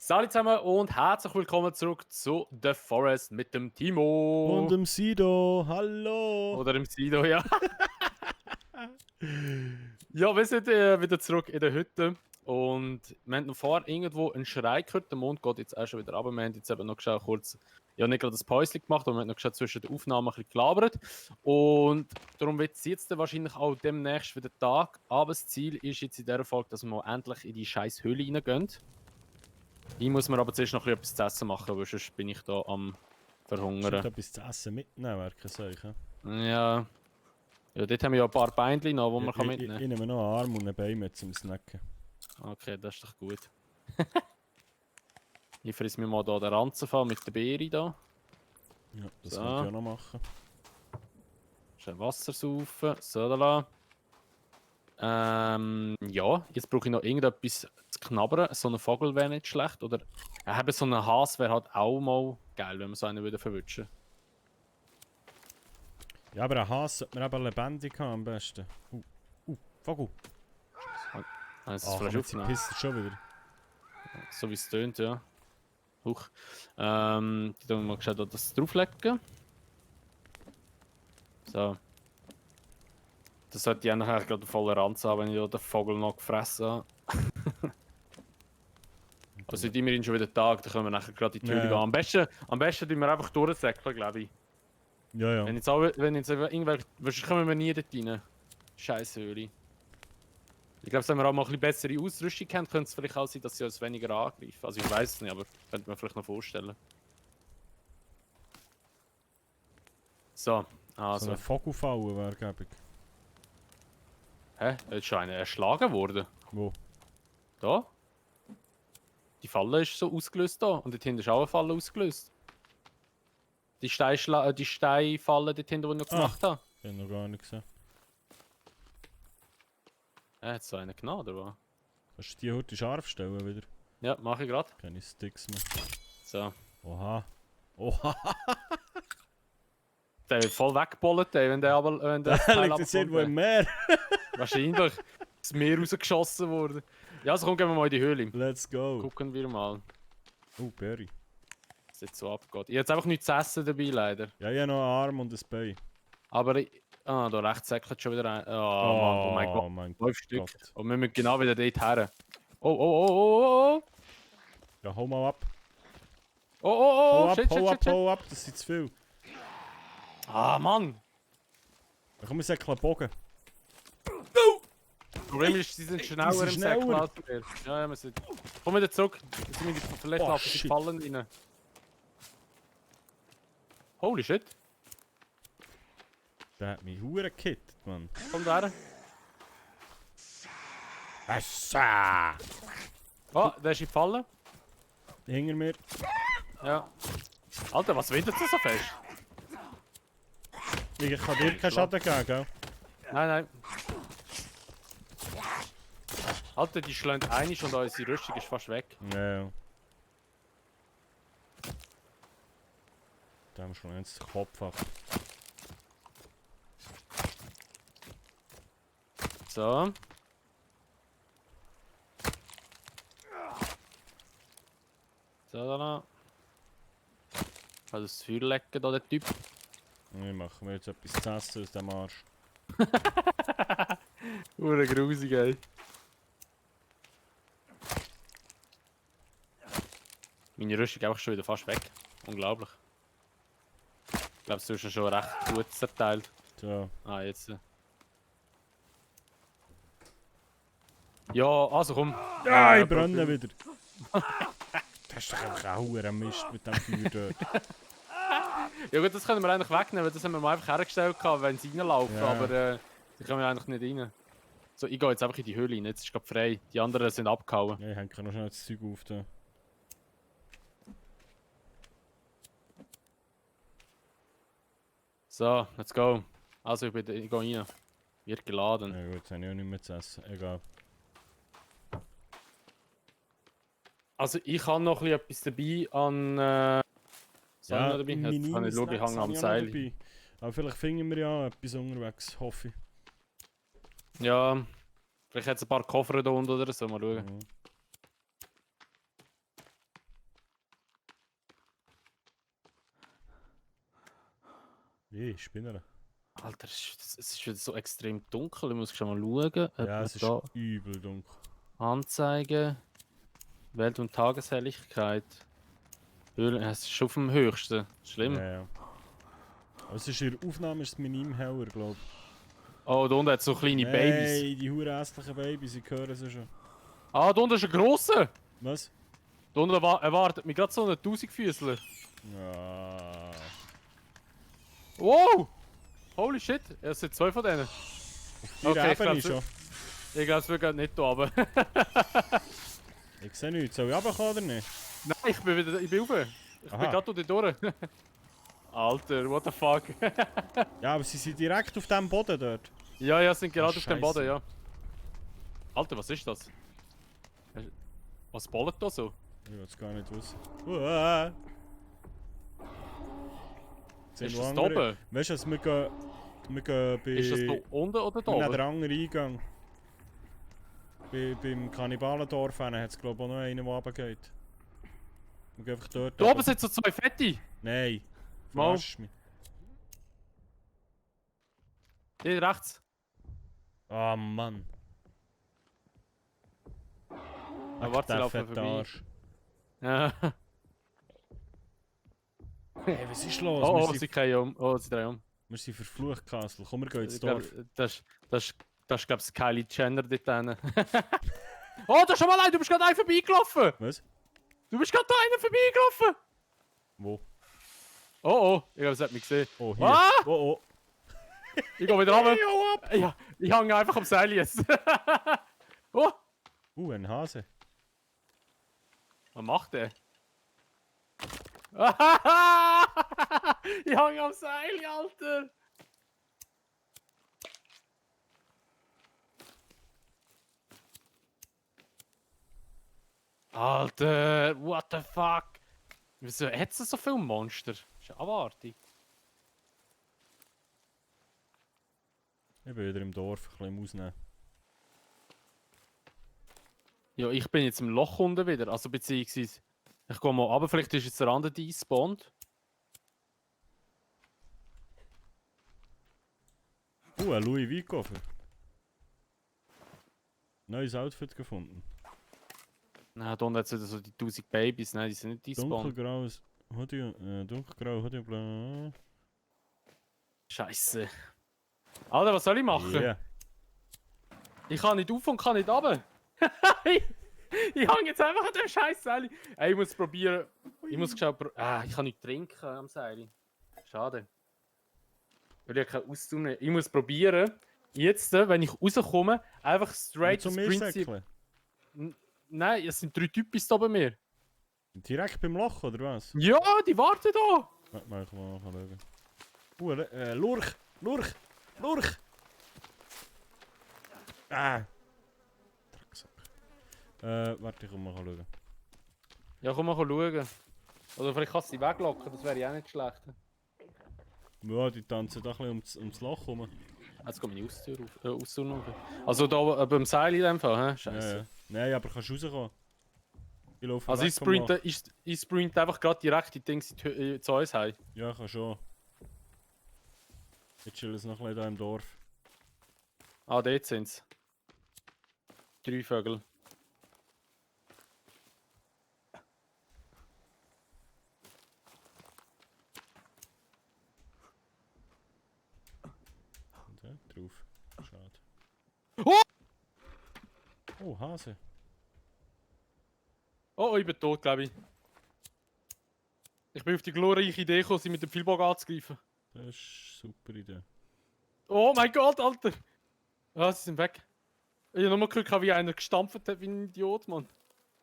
Salut zusammen und herzlich willkommen zurück zu The Forest mit dem Und Timo. dem Sido, hallo! Oder dem Sido, ja. Ja, wir sind wieder zurück in der Hütte. Und wir haben noch vorher irgendwo einen Schrei gehört. Der Mond geht jetzt auch schon wieder runter. Wir haben jetzt eben noch gescheit kurz, ja, nicht gerade das Päuschen gemacht, aber wir haben noch gescheit zwischen den Aufnahmen ein bisschen gelabert. Und darum wird es jetzt wahrscheinlich auch demnächst wieder Tag. Aber das Ziel ist jetzt in dieser Folge, dass wir mal endlich in die scheiß Höhle reingehen. Ich muss mir aber zuerst noch etwas zu essen machen, weil sonst bin ich da am Stimmt, Verhungern. etwas zu essen mitnehmen, wäre kein Zeichen. Ja, ja, dort haben wir ja ein paar Beinchen noch, die Ich, man ich, mitnehmen ich nehme noch einen Arm und ein Bein mit zum Snacken. kann. Okay, das ist doch gut. Ich friss mir mal hier den Ranzenfall mit der Beere da. Ja, das So. könnte ich auch noch machen. Schön Wasser saufen. So, da la. Ja, jetzt brauche ich noch irgendetwas zu knabbern. So ein Vogel wäre nicht schlecht. Oder eben so ein Hase wäre halt auch mal geil, wenn man so einen wieder verwünschen. Ja, aber ein Hase sollte man eben lebendig haben am besten. Vogel! Das ist Ach, vielleicht jetzt aufgenommen. pisst er schon wieder. So wie es tönt, ja. Huch. Die tun wir mal gescheit das drauflegen. So. Das sollte ich nachher gerade voller Ranz haben, wenn ich den Vogel noch gefressen habe. Also sind immerhin schon wieder Tag, dann können wir nachher gerade in die Höhle Ja. gehen. Am besten tun wir einfach durchsäckeln, glaube ich. Ja, ja. Wenn jetzt irgendwelche. Wahrscheinlich kommen wir nie dort rein. Scheiß Höhle. Ich glaube, wenn wir auch mal ein bisschen bessere Ausrüstung haben, könnte es vielleicht auch sein, dass sie uns weniger angreifen. Also ich weiß es nicht, aber könnte man vielleicht noch vorstellen. So, So also. eine Vogelfalle wäre gäbig. Hä? Ist schon einer erschlagen worden? Wo? Da? Die Falle ist so ausgelöst da. Und dort hinten ist auch eine Falle ausgelöst. Die Steinfalle dort hinten, die ich noch gemacht habe. Ich habe noch gar nicht gesehen. Hat so einen genommen, oder was? Kannst du die heute scharf stellen wieder? Ja, mache ich gerade. Keine Sticks mehr. So. Oha. Oha! Der wird voll weggebollet, ey, wenn der Teil Liegt jetzt irgendwo im Meer? Wahrscheinlich. Das Meer rausgeschossen wurde. Ja, also komm, gehen wir mal in die Höhle. Let's go! Gucken wir mal, Oh, Berry. was jetzt so abgeht. Ich habe jetzt einfach nichts zu essen dabei, leider. Ja, ich habe noch einen Arm und ein Bein. Aber da rechts säckelt schon wieder ein. Oh, Mann, oh mein Gott. mein 5 Stück. Gott. Und wir müssen genau wieder dort her. Oh, oh, oh, oh, oh, Ja, hau mal ab. oh, oh, oh, Hau oh, ab, shit, shit, hau ab, shit, shit. hau ab, das sind zu viel. Ah, Mann. Da kommen wir einen Bogen. Das Problem ist, sie sind schneller sind im Säckel schneller. als wir. Ja, ja, wir sind... Komm wieder zurück. Wir sind in die vielleicht Oh, laufen die shit. Fallen rein. Holy shit. Der hat mich hure gekittet, Mann. Komm da her. Assa! Oh, der ist in die Falle. Hinter mir. Ja. Alter, was windet das so fest? Ich kann dir keinen Schaden geben, gell? Nein, nein. Alter, die schlägt einig und unsere Rüstung ist fast weg. Ja, ja. Da haben wir schon jetzt den Kopf ab. So. So, da noch. Also das Feuer lecken da, der Typ. Ich mache mir jetzt etwas zu essen aus dem Arsch. Ure grusig, ey. Meine Rüstung ist einfach schon wieder fast weg. Unglaublich. Ich glaube, du hast schon recht gut zerteilt. So. Ah, jetzt. Ja, also komm. Ja, ich brenne wieder. Das ist doch einfach ein hoher Mist mit dem Feuer dort. Ja gut, das können wir eigentlich wegnehmen, das haben wir mal einfach hergestellt, wenn sie reinlaufen, Ja. aber die kommen eigentlich nicht rein. So, ich gehe jetzt einfach in die Höhle rein, jetzt ist gerade frei. Die anderen sind abgehauen. Ja, ich hänge noch schnell das Zeug auf da. So, let's go. Also, ich gehe rein. Wird geladen. Ja gut, jetzt habe ich auch nicht mehr zu essen. Egal. Also, ich habe noch etwas dabei an... was habe ich noch dabei? Jetzt kann ich schauen, ich hänge am Seil. Aber vielleicht finden wir ja etwas unterwegs, hoffe ich. Ja, vielleicht hat es ein paar Koffer da unten oder so, mal schauen. Ja. Ich bin er. Alter, es ist wieder so extrem dunkel. Ich muss schon mal schauen. Ob Ja, man es ist da übel dunkel. Anzeigen. Welt- und Tageshelligkeit. Es ist schon auf dem höchsten. Schlimm. Ja, ja. Aber es ist in der Aufnahme ist es minim heller, glaube ich. Oh, da unten hat es so kleine Babys. Nein, die huren hässlichen Babys, ich höre sie schon. Ah, da unten ist ein grosser. Was? Da unten erwartet mich gerade so ein Tausendfüßler. Ja. Wow! Holy shit, es sind 2 von denen. Die Okay, ich Ebene glaub's- schon. Ich glaube, es wird gerade nicht da runter. Ich sehe nichts. Soll ich runterkommen oder nicht? Nein, ich bin rauf. Ich bin Aha. gerade durch. Alter, what the fuck. Ja, aber sie sind direkt auf dem Boden dort. Ja, sind gerade Oh, auf dem Boden, Scheisse. ja. Alter, was ist das? Was ballt da so? Ich will es gar nicht wissen. Uah. Sind Ist noch das da andere? oben? Weißt du, wir gehen bei... Ist das da unten oder da Wir nehmen oben? den anderen Eingang. Beim Kannibalendorf hat es glaube ich auch noch einen, der runtergeht. Wir gehen einfach dort. Da oben sind so 2 Fette. Nein. Mal. Verarsch mich. Hier rechts. Ah, Mann. Ah, warte, sie der laufen fette vorbei. Arsch. Ja. Hey, was ist los? Oh, wir, sie drehen um. Oh, sie drehen um. wir sind verflucht, Castle. Komm, wir gehen ins Ich glaub, Dorf. das ist glaube ich Kylie Jenner dort hinten. Oh, da ist schon mal einer, du bist gerade einen vorbeigelaufen. Was? Du bist gerade da einen vorbeigelaufen. Wo? Oh, oh, ich glaube, es hat mich gesehen. Oh, hier. Ah! Oh, oh. Ich gehe wieder runter. Hau ab! Ja, ich hänge einfach am Seil jetzt. Oh, Ein Hase. was macht der? Ich hänge am Seil, Alter. Alter, what the fuck? Wieso hat es so viele Monster? Das ist ja abartig. Ich bin wieder im Dorf, ein bisschen ausnehmen. Ja, ich bin jetzt im Loch unten wieder, also beziehungsweise... Ich gehe mal runter, vielleicht ist jetzt der andere despawned. Ein Louis Vuitton. Neues Outfit gefunden. Nein, da unten hat es wieder so die 1000 Babys, nein, die sind nicht despawned. Dunkelgraues Hoodie, dunkelgrau Hoodie, bla. Scheiße. Alter, was soll ich machen? Yeah. Ich kann nicht auf und kann nicht runter. Ich hänge jetzt einfach an dem scheiß Seil. Ey, ich muss probieren. Ich muss schnell ich kann nicht trinken am Seil. Schade. Weil ich keine Ausdauer. Ich muss probieren, jetzt, wenn ich rauskomme, einfach straight Zum das Prinzip. Milchsäckle. Nein, es sind 3 Typen da bei mir. Direkt beim Loch, oder was? Ja, die warten da. Warte mal, ich mal schauen. Lurch! Lurch! Lurch! Ah! Drecksack. Warte, ich komm mal schauen. Ja, komm mal schauen. Oder vielleicht kannst du sie weglocken, das wäre ja auch nicht schlecht. Ja, die tanzen da ein bisschen ums Loch rum. Jetzt geht meine Ausdauer noch. Also da beim Seil in dem Fall, hä? Scheiße. Ja, ja. Nein, aber kannst du rauskommen. Ich laufe Also weg ich vom Loch. sprinte einfach gerade direkt die Dings zu uns heim. Ja, kann schon. Ich chill jetzt noch ein bisschen da im Dorf. Ah, dort sind's. 3 Vögel. Und drauf. Schade. Oh! Oh, Hase. Oh, ich bin tot, glaube ich. Ich bin auf die glorreiche Idee gekommen, sie mit dem Pfeilbogen anzugreifen. Das ist eine super Idee. Oh mein Gott, Alter! Ah, sie sind weg. Ich habe nochmal gehört, wie einer gestampft hat wie ein Idiot, Mann.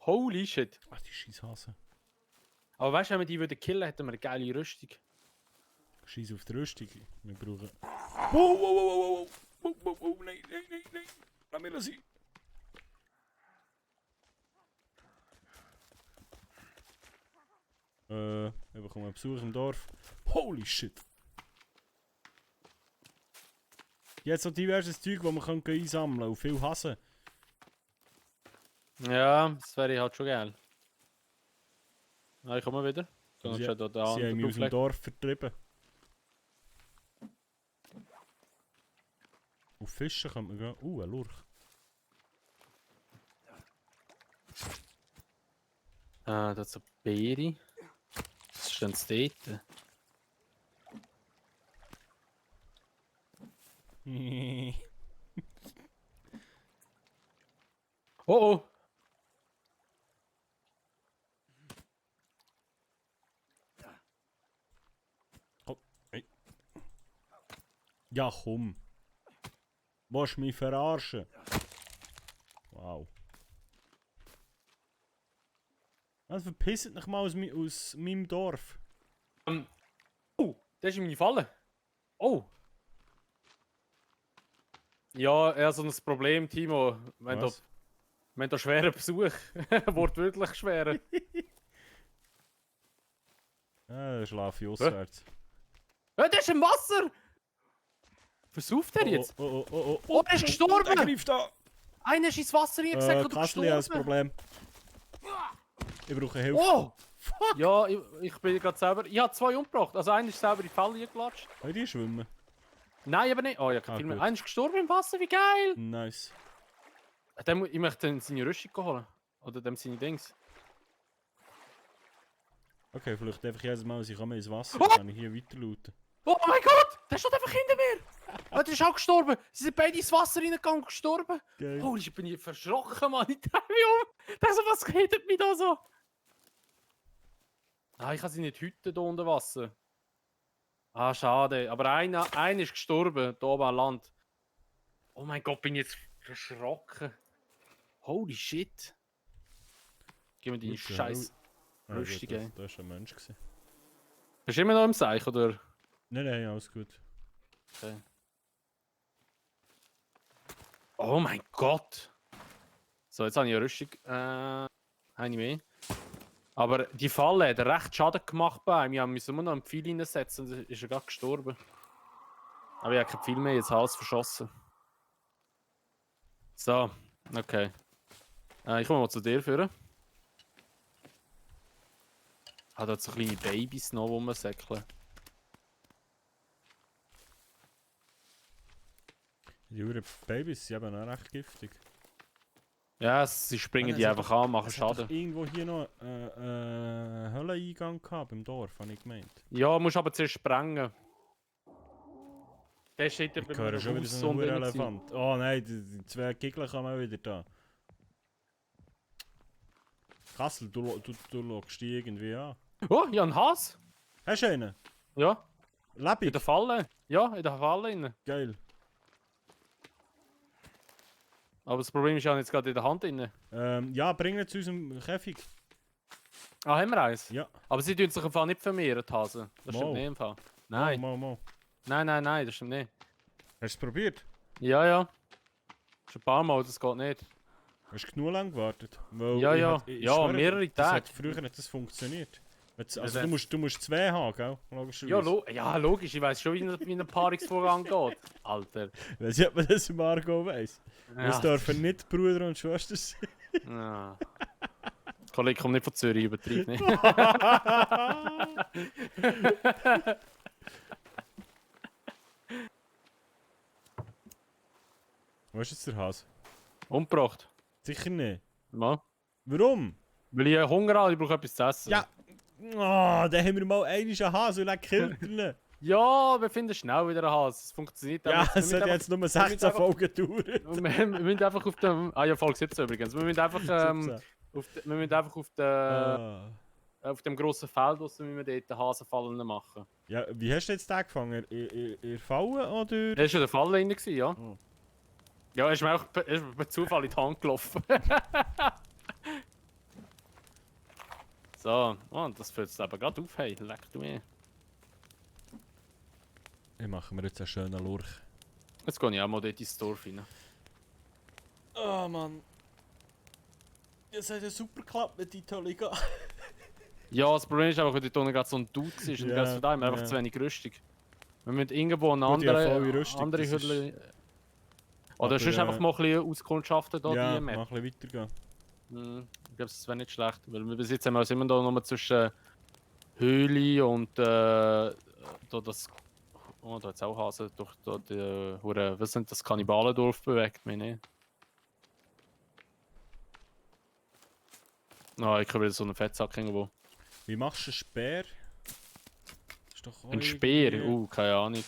Holy shit. Ach, die scheiß Hase. Aber weißt du, wenn wir die würden killen, hätten wir eine geile Rüstung. Scheiß auf die Rüstung. Wir brauchen... Wow, wow, wow, wow, wow, wow, wow, wow, nein, nein, nein, nein. Lass mir das sein. Wir bekommen einen Besuch im Dorf. Holy shit. Jetzt so diverses Zeug, das man einsammeln kann. Und viel Hasen. Ja, das wäre halt schon geil. Ah, ich komme wieder. Sie, Schon da sie haben mich aus dem drauflegen. Dorf vertrieben. Auf Fischen kann man gehen. Ein Lurch. Das ist eine Beere. Was ist denn das dort? Oh oh! Ja, komm. Willst du mich verarschen? Wow. Also verpisst dich mal aus meinem Dorf. Oh! Das ist in meine Falle! Oh! Ja, er hat so ein Problem, Timo. Wenn Was? da schwerer Besuch. Wortwörtlich schwerer. Da schlafe ich auswärts. Der ist im Wasser! Versauft er jetzt? Oh, er ist gestorben! Der greift an! Einer ist ins Wasser reingesackt und Kassel hat ein gestorben! Problem. Ich brauche Hilfe. Oh! Fuck! Ja, ich bin gerade selber... Ich habe 2 umgebracht. Also einer ist selber in die Falle gelatscht. Wollen die schwimmen? Nein, aber nicht. Oh, ja, kein Film mehr. gut. Einer ist gestorben im Wasser, wie geil! Nice. Ich möchte dann seine Rüstung holen. Oder dem seine Dings. Okay, vielleicht einfach jedes Mal, als ich ins Wasser Oh! kann ich hier weiter looten. Oh mein Gott! Der steht einfach hinter mir! Oh, der ist auch gestorben! Sie sind beide ins Wasser reingegangen und gestorben! Geil. Oh, ich bin hier verschrocken, Mann! Ich drehe mich um! Der so, was hittet mich da so? Ah, ich kann sie nicht hüten hier unter Wasser. Ah, schade. Aber einer ist gestorben, hier oben an Land. Oh mein Gott, bin ich jetzt verschrocken. Holy shit. Gib mir deine Gute scheiß Ah, gut, Rüstung, ey. das war ein Mensch. Gewesen. Bist du immer noch im Seich, oder? Nein, alles gut. Okay. Oh mein Gott! So, jetzt habe ich eine Rüstung. Habe ich mehr. Aber die Falle hat recht Schaden gemacht bei ihm. Ich musste immer noch einen Pfeil reinsetzen und dann ist er gerade gestorben. Aber ich habe kein Pfeil mehr, jetzt Hals verschossen. So, okay. Ich komme mal zu dir führen. Ah, da hat so kleine Babys noch rumsäckeln. Die Uhren Babys sind eben auch recht giftig. Ja, sie springen die einfach an, machen Es hat doch Schaden. irgendwo hier noch einen Höhleneingang gehabt im Dorf, habe ich gemeint. Ja, musst aber zuerst sprengen. Der steht ja Ich höre schon wieder so einen Elefant. Oh nein, die 2 Gegner kommen auch wieder da. Kassel, du lockst die irgendwie an. Oh, ja, ein Hase. Hast du einen? Ja, in Lebendig? der Falle. Ja, in der Falle drin. Geil. Aber das Problem ist ja jetzt gerade in der Hand drin. Ja, bring ihn zu unserem Käfig. Ah, haben wir eins? Ja. Aber sie tun sich im Fall nicht vermehren, die Hasen. Das stimmt Mal. nicht im Fall. Nein. Mal. Nein, das stimmt nicht. Hast du es probiert? Ja. Schon ein paar Mal, das geht nicht. Hast du genug lang gewartet? Weil Ja, ich ja. hätte- ich Ja, schwöre, mehrere das Tage. hat früher nicht das funktioniert. Also Ja, du musst 2 haben, gell? Logischerweise. Ja, logisch, ich weiß schon, wie ein Paarungsvorgang geht. Alter. Weißt du, ob man das im Marco weiss? Ja. Es dürfen nicht Brüder und Schwestern sein. Ja. Der Kollege kommt nicht von Zürich, übertrieb nicht. Wo ist jetzt der Hase? Umgebracht. Sicher nicht. Mal. Warum? Weil ich Hunger habe, ich brauche etwas zu essen. Ja. Oh, dann haben wir mal einen Hase und dann killt ihn. Ja, wir finden schnell wieder einen Hase. Es funktioniert Ja, einfach. es hat jetzt nur 16 einfach- Folgen gedauert. Wir müssen einfach auf dem. Ah ja, Folge 17 übrigens. Wir müssen einfach, 17. wir müssen einfach auf dem grossen Feld, wo wir dort den Hasenfallen machen. Ja, wie hast du jetzt den gefangen? Ihr Fallen oder? Er war schon der Fall drin, ja. Oh. Ja, er ist mir auch er ist mir per Zufall in die Hand gelaufen. So, oh, das fällt es aber gerade auf, hey, leck du mir. Ich mache mir jetzt einen schönen Lurch. Jetzt gehe ich auch mal dort ins Dorf rein. Oh Mann. Das hat ja super geklappt mit Italien. Ja, das Problem ist einfach, weil dort unten gerade so ein Dude ist und Ja, ganz von da haben wir einfach ja. zu wenig Rüstung. Wir müssen irgendwo eine Gut, ich habe volle andere, Rüstung, andere das ist- Hülle... Oder Aber, sonst einfach mal ein bisschen auskundschaften hier, Ja, die Map. mach ein bisschen weitergehen. Ich glaube, das wäre nicht schlecht, weil wir bis jetzt haben wir uns immer noch nur zwischen Höhle und da das Oh, da hat es auch Hasen durch die Hure. Was sind das Kannibalendorf bewegt, mich nicht. Ah, ich habe wieder so einen Fettsack irgendwo. Wie machst du einen Speer? Ist doch auch Ein Speer? irgendwie- Keine Ahnung.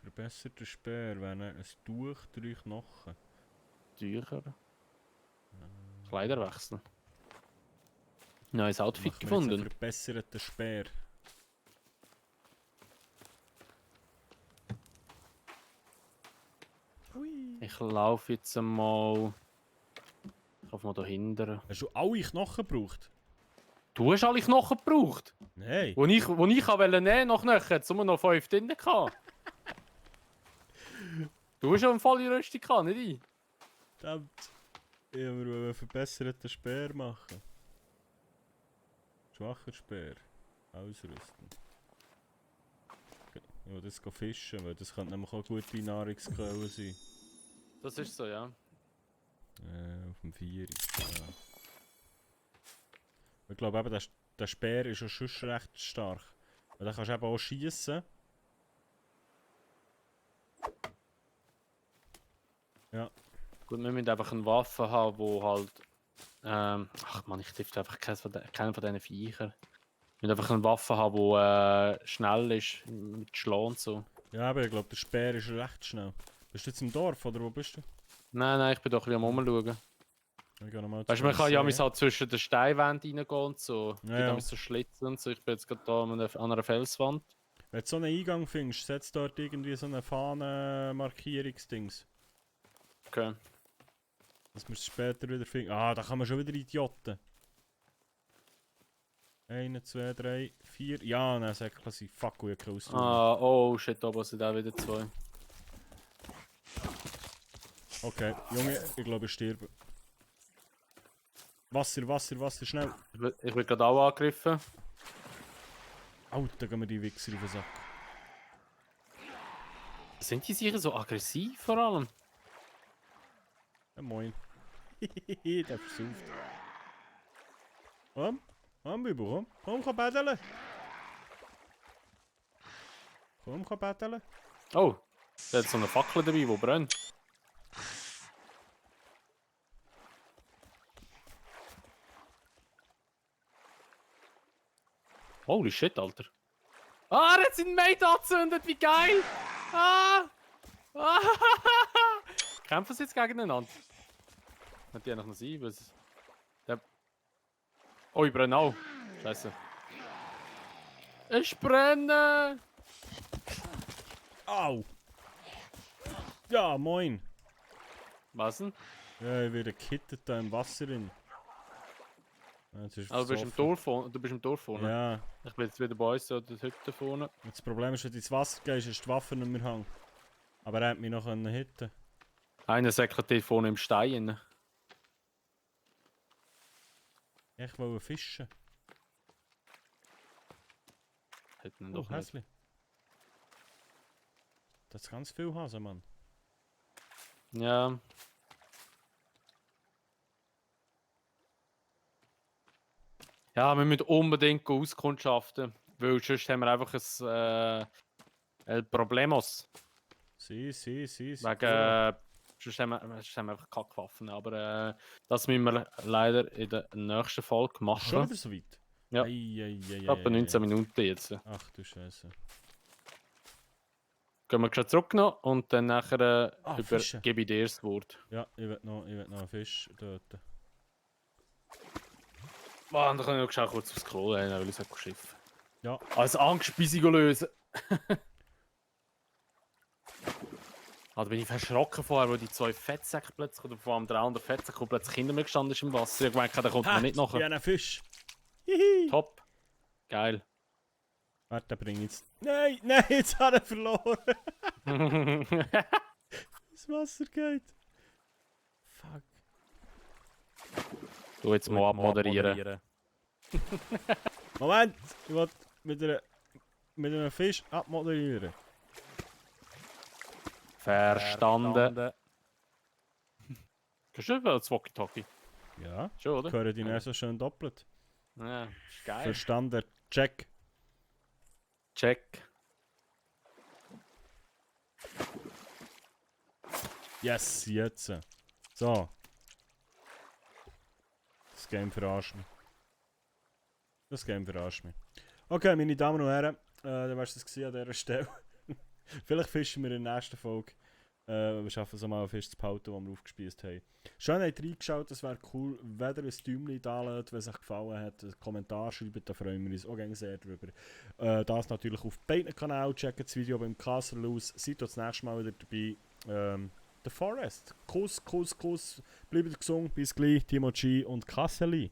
Verbesserter Speer wäre ein Tuch, 3 Knochen. Tücher. Kleiderwechsel. Neues Outfit Machen wir jetzt einen gefunden. verbesserten Speer. Hui. Ich laufe jetzt einmal. Ich laufe mal dahinter. Hast du alle Knochen gebraucht? Du hast alle Knochen gebraucht. Nein. Wo ich wollte nehmen nach nachher, jetzt haben wir noch 5 drin gehabt. Du hast schon eine volle Rüstung gehabt, nicht ich? Verdammt. Ich wollte mir einen verbesserten Speer machen. Schwacher Speer. Ausrüsten. Ich will das fischen, weil das könnte nämlich auch gute Nahrungsquelle sein. Das ist so, ja. Auf dem 4. Ja. Ich glaube eben, der Speer ist schon recht stark. Weil dann kannst du eben auch schiessen. Ja. Gut, wir müssen einfach eine Waffe haben, wo halt. Ach man, ich treffe einfach keinen von diesen Viechern. Wir müssen einfach eine Waffe haben, die schnell ist, mit Schlagen und so. Ja, aber ich glaube, der Speer ist recht schnell. Bist du jetzt im Dorf oder wo bist du? Nein, ich bin doch ein bisschen am Rumschauen. Ich gehe nochmal Weißt du, man kann ja halt zwischen den Steinwänden reingehen und so. Ja, Ja, ja. so Schlitzen und so. Ich bin jetzt gerade da an einer Felswand. Wenn du so einen Eingang findest, setz dort irgendwie so eine Fahnen-Markierungsdings. Okay. Dass wir es später wieder finden. Ah, da kann man schon wieder Idioten. 1, 2, 3, 4. Ja, nein, Säckchen sind fuck gut close. Ah, oh shit, da sind auch wieder 2. Okay, Junge, ich glaube ich sterbe. Wasser, Wasser, Wasser, schnell. Ich bin gerade auch angegriffen. Alter, gehen wir die Wichser auf den Sack. Sind die sicher so aggressiv vor allem? Ja, moin. Der versauft. Komm, Bibu, komm. Komm betteln. Komm, betteln. Oh, da hat so eine Fackel dabei, die brennt. Holy shit, Alter. Ah, er hat seinen Mate angezündet, wie geil! Ah! Ah! Kämpfen sie jetzt gegeneinander? Könnte ja noch sein, was. Der... Oh, ich brenne auch. Scheiße. Ich brenne! Au! Ja, moin. Was denn? Ja, ich werde gekittet da im Wasser drin. Ja, jetzt ist Also, du bist im Dorf vorne. Ja, Ich bin jetzt wieder bei uns, so der Hütte vorne. das Problem ist, wenn du ins Wasser gehst, ist die Waffe nicht mehr hang. Aber er hat mich noch hitten. Einer säckelt dort vorne im Stein rein. Ich wollte fischen. Hätten ihn Oh, doch nicht. Häsli. Das ist ganz viel Hasen, Mann. Ja. Ja, wir müssen unbedingt auskundschaften, weil sonst haben wir einfach ein Problemos. Si. Wegen, sonst haben wir einfach Kackwaffen. Aber das müssen wir leider in der nächsten Folge Schon machen. wieder so weit? Ja. Ei. Etwa 19 Minuten jetzt. Ach du Scheiße. Gehen wir schon zurück noch und dann nachher Fischen. übergebe ich dir das Wort. Ja, ich will noch einen Fisch töten. Mann, da kann ich noch kurz aufs Klo rein, weil ich es schiffen. Ja. Als Angstspeisung lösen. Da bin ich verschrocken vorher, weil die 2 Fettsäcke plötzlich, oder vor allem der andere Fettsäcke, wo plötzlich hinter mir gestanden ist im Wasser. Ich gemerkt, da kommt man nicht Ich nachher. habe einen Fisch. Hihi. Top. Geil. Warte, den bring ich jetzt. Nein, jetzt hat er verloren. Das Wasser geht. Fuck. Du jetzt mal abmoderieren. Moment, ich will mit einem Fisch abmoderieren. Verstanden. Kannst du das Walkie-Talkie? Ja, Schon, oder? hören die nicht so schön doppelt. Ja, ist geil. Verstanden, check. Check. Yes, jetzt. So. Das Game verarscht mich. Das Game verarscht mich. Okay, meine Damen und Herren, dann wär's das gewesen an dieser Stelle. Vielleicht fischen wir in der nächsten Folge. Wir schaffen es auch mal auf Fisch zu behalten, die wir aufgespießt haben. Schön, habt ihr reingeschaut, das wäre cool. Wenn ihr ein Däumchen da lässt, wenn es euch gefallen hat, einen Kommentar schreibt, da freuen wir uns auch gerne sehr drüber. Das natürlich auf beiden Kanälen. Checkt das Video beim Castle aus. Seid das nächste Mal wieder dabei. The Forest. Kuss, Kuss, Kuss. Bleibt gesund. Bis gleich. Timo G und Kasseli.